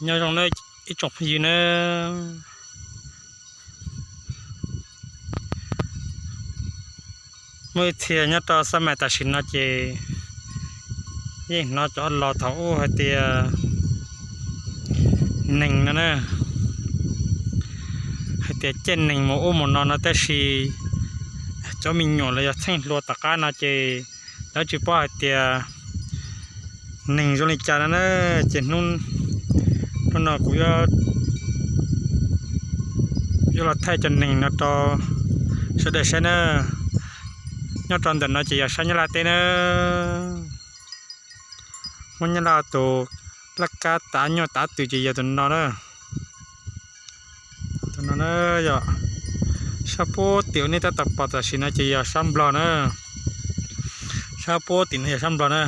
Nyob zoo na ib tsoom phooj ywg na, muaj ib txhia nyob rau xab mais tam sim no ces yeej hnov cov laus thaum ub hais tias nees no na, hais tias caij nees mus ub mus no no tab sis cov me nyuam los yog txheej hluas tom qab no ces lawv tsis paub hais tias nees zoo li cas no na. Ces hnub no kuv yuav los thaij cov nees no rau sawv daws saib na. Nyob rau ntawm no ces yog sab Nyab Laj teb na. Hmoob Nyab Laj tus laj kab tav nyuj tav twm ces yog tus no na. Tus no na yog sab puag tim uas nej tab tom pom tam sim no ces yog sab Nplog na. Sab puag tim no yog sab Nplog na.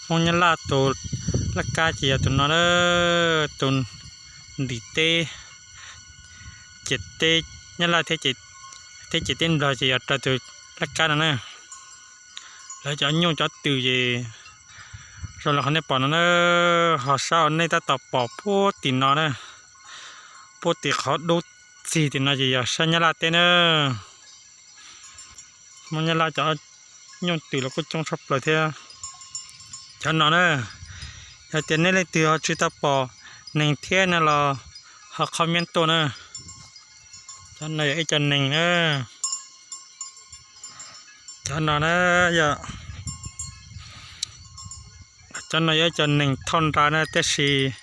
Hmoob Nyab Laj tus laj kab ces yog tus no na, tus ntim teb, ciam teb Nyab Laj thiab ciam teb Nplog ces yog raws tus laj kab no na. Lawv cov nyuj cov twm ces zoo li qhov nej pom no na, ho sab uas nej tab tom pom puag tim no na, puag tim qhov dub txig tim no ces yog sab Nyab Laj teb na. Hmoob Nyab Laj cov nyuj twm los kuj coob tshaj plaws thiab. Cov no na, yog tias nej leej twg ho tsis tau pom nees thiab no los ho comment tuaj na. Cov no yog ib co nees na. Cov no na yog, cov no yog ib co nees thauj nra na, tab sis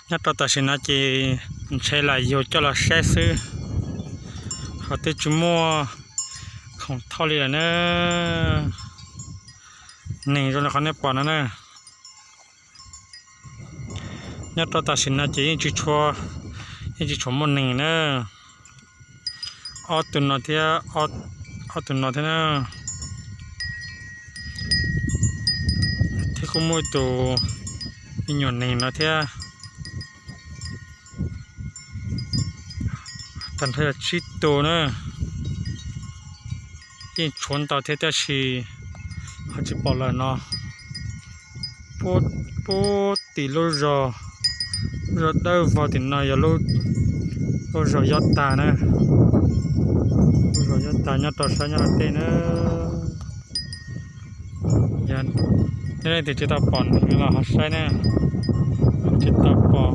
nyob rau tam sim no ces ntshe lam yug coj los saib xwb, ho twb tsis muaj khoom thauj li lawm na. Nees zoo li qhov nej pom no na. Nyob rau tam sim no ces yeej tsis tshua, yeej tsis tshua muaj nees na. Ob tug no thiab, ob tug no thiab na. Thiab kuj muaj ib tug me nyuam nees no thiab. Tag nrho yog tsib tug na. Yeej tshuav ntau thiab tab sis ho tsis pom lawm no. Puag tim lub zos, lub zos dawb vog tim no yog lub zos Yob Tag na. Lub zos Yob Tag nyob rau sab Nyab Laj teb na. Yog nej leej twg tsis tau pom nees los ho saib na, tsis tau pom,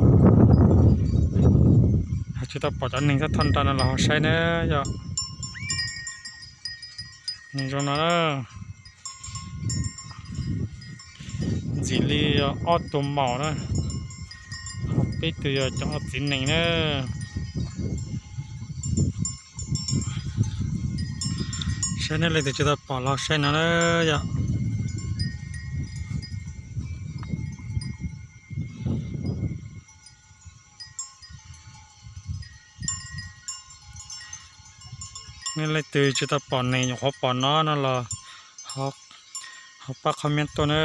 tsis tau pom cov nees thauj nra no los ho saib na. Yog nees zoo no na, ntxim li ob tug maum na, ho peb tug yog cov txiv nees na. Saib nej leej twg tsis tau pom los saib no na yom. Nej leej twg tsis tau pom nees nyuam qhuav pom no no los ho pab comment tuaj na.